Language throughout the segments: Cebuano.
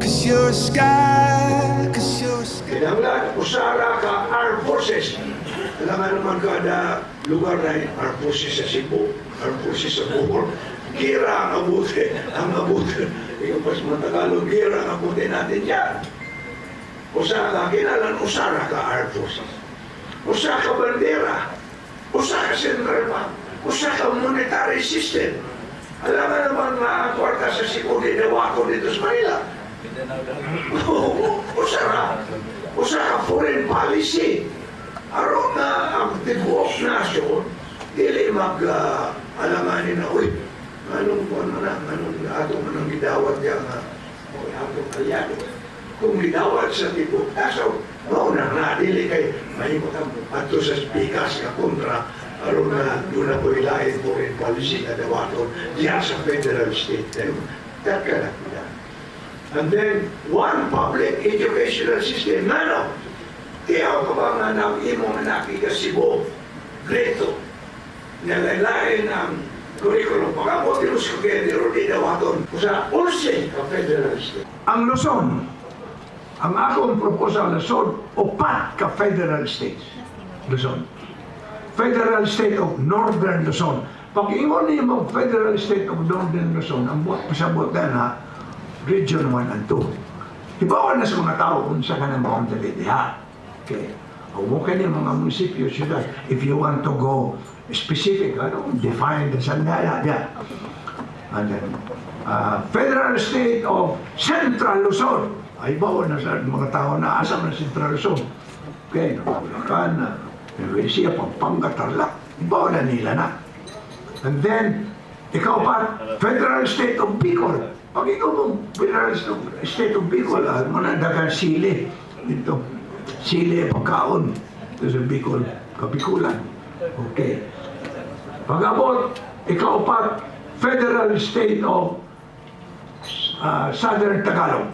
'Cause you're a sky, 'cause you're a sky. Kinahanglan, usara ka armed forces. Alam naman kada lugar na armed forces sa Cebu, armed forces sa Bohol. Gera ang abuti, ang abuti. Ikaw pa sa mga Tagalog, gera ang abuti natin dyan. Usa ka, kinahanglan usara ka armed forces. Usa ka bandera, usa ka central bank, usa ka monetary system. Alam nga naman nga ang kwarta sa Cebu, dinawato dito sa Manila. Usa ra. Usa ka foreign policy. Aron na ang tibuok nasyon, dili mag alanganin na, "Uy, anong kuan man na, anong ato man ang gidawat diya nga, o atong alyado?" Kung gidawat sa tibuok nasyon, mao na na, dili kay mahimot ang adto sa pikas nga kontra, aron na doon na po ilain foreign policy na dawaton diya sa federal state. That cannot be done. And then, one public educational system. Ngano? Tiyaw ka ba nga ng imong anak ka Cebu, grade 2? Nalalain ang curriculum. Pag-abot mo sa together, di dawaton. Usa, 11 ka federal state. Ang Luzon, ang akong proposal, Luzon, upat ka federal states. Luzon. Federal State of Northern Luzon. Pag ingon nimo Federal State of Northern Luzon, ang buot pasabot na na, Region 1 and 2. Hibawan na sa mga tao kung sa kanang boundary diha. Okay. O mo ni mga munisipyo, syudad. If you want to go specific, ano, define the sandaya, yeah. And then, Federal State of Central Luzon. Ay, bawa na sa mga tao na asa man Central Luzon. Okay, Bulacan, Nueva Ecija, Pampanga, Tarlac. Bawa na nila na. And then, ikaw pa, Federal State of Bicol. Pag ikaw mo, Federal State of Bicol, mo na dagan sili. Dito, sili pagkaon. Ito sa Bicol, Kabikulan. Okay. Pag-abot, ikaw pa, Federal State of Southern Tagalog.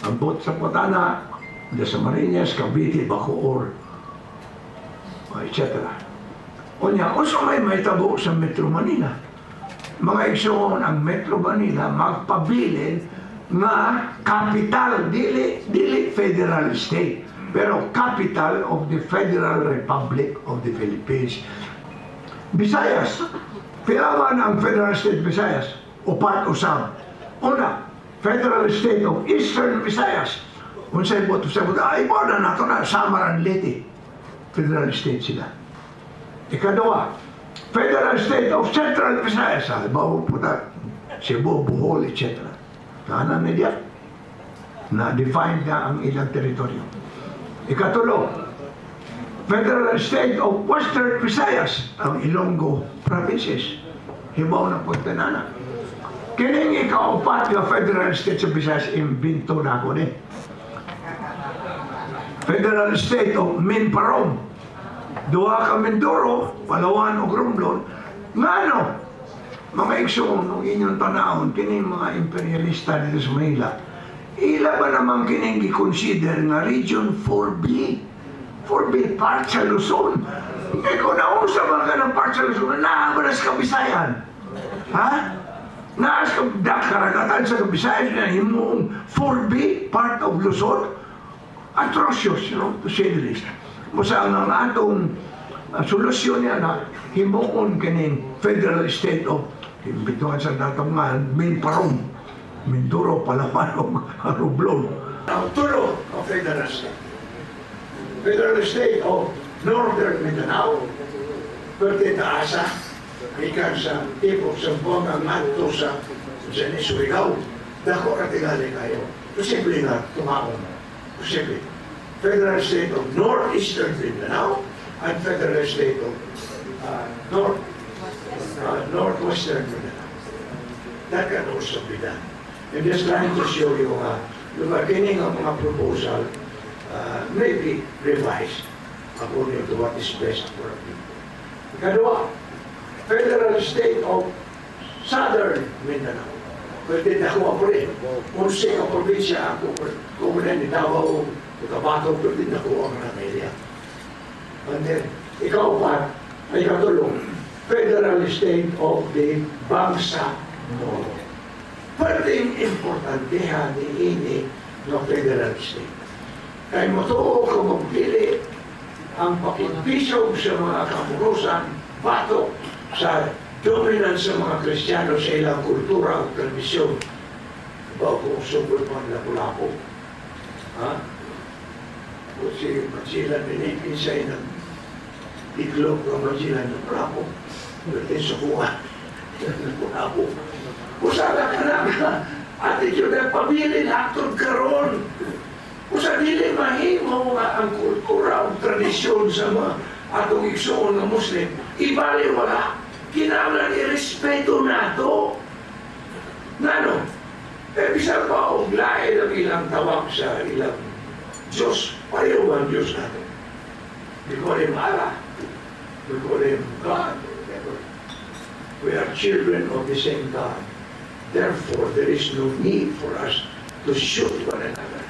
Ambot sa Potana, Dasmariñas, Cavite, Bacoor, etc. Unya, unsa may mahitabo sa Metro Manila? Mga igsoon, ang Metro Manila magpabilin nga capital, dili, dili federal state, pero capital of the Federal Republic of the Philippines. Visayas, pila man ang Federal State Visayas? Upat usab. Una, Federal State of Eastern Visayas. Unsay buot sa buot, ay mo na nato na Samar and Leyte. Federal State sila. Ikaduha, Federal State of Central Visayas. Halimbawa po ta, Cebu, Bohol, etc. Tanan na diya. Na-define na ang ilang teritoryo. Ikatulo, Federal State of Western Visayas, ang Ilonggo provinces. Hibaw na po tanana. Kining ikaupat nga Federal State sa Visayas, imbento na ako ni. Federal State of Minparom. Duha ka Mindoro, Palawan ug Romblon. Ngano? Mga igsoon, ug inyong tanawon, kining mga imperialista dito sa Manila, ila ba naman kining gi-consider nga Region 4B? 4B part sa Luzon. Eh kung naunsa man ka ng part sa Luzon, naa ba na sa Kabisayan? Ha? Naa sa karagatan sa Kabisayan na himong 4B part of Luzon? Atrocious, to say the least. Basta ang atong solusyon niya na himuon kining Federal State of imbituhan sa datong nga Minparom, Mindoro, Palawan, ug Romblon. Ang tulo ang Federal State. Federal State of Northern Mindanao, pwede taasa, gikan sa tip of Zamboanga ngadto sa Surigao. Dako ra tingali kayo. Posible nga tumaon. Posible. Federal State of Northeastern Mindanao and Federal State of Northwestern Mindanao. That can also be done. I'm just trying to show you nga, lugar kini nga mga proposal may be revised according to what is best for our people. Ikaduha, Federal State of Southern Mindanao. Pwede na ako po rin. 11 ka probinsya ako, kung ni Davao, Cotabato, pwede na ako ang area. And then, ikaw pa, ay katulong, Federal State of the Bangsamoro. Pwede Perting importanteha niini nga federal state. Kay motuo ko magdili ang pakigpisog sa mga kamurusan batok sa dominance sa mga Kristiyano sa ilang kultura o tradisyon. Ba kung sugod man lapu-lapu. Ha? Kung si Magellan din kinsay nag iglog ng Magellan, lapu-lapu. Pwede sukuan. Lapu-lapu. Usa ka na attitude ang pabilin hangtod karon. Usa dili mahimo nga ang kultura o tradisyon sa mga atong igsuon nga Muslim, ibali wala. Kinahanglan irespeto nato. Ngano? Eh, bisan pa og lain ang ilang tawag sa ilang Diyos, pareho ang Diyos nato. We call him Allah. We call him God. Whatever. We are children of the same God. Therefore, there is no need for us to shoot one another.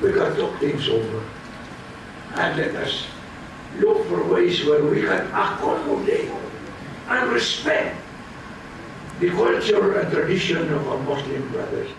We can talk things over. And let us look for ways where we can accommodate and respect the culture and tradition of our Muslim brothers.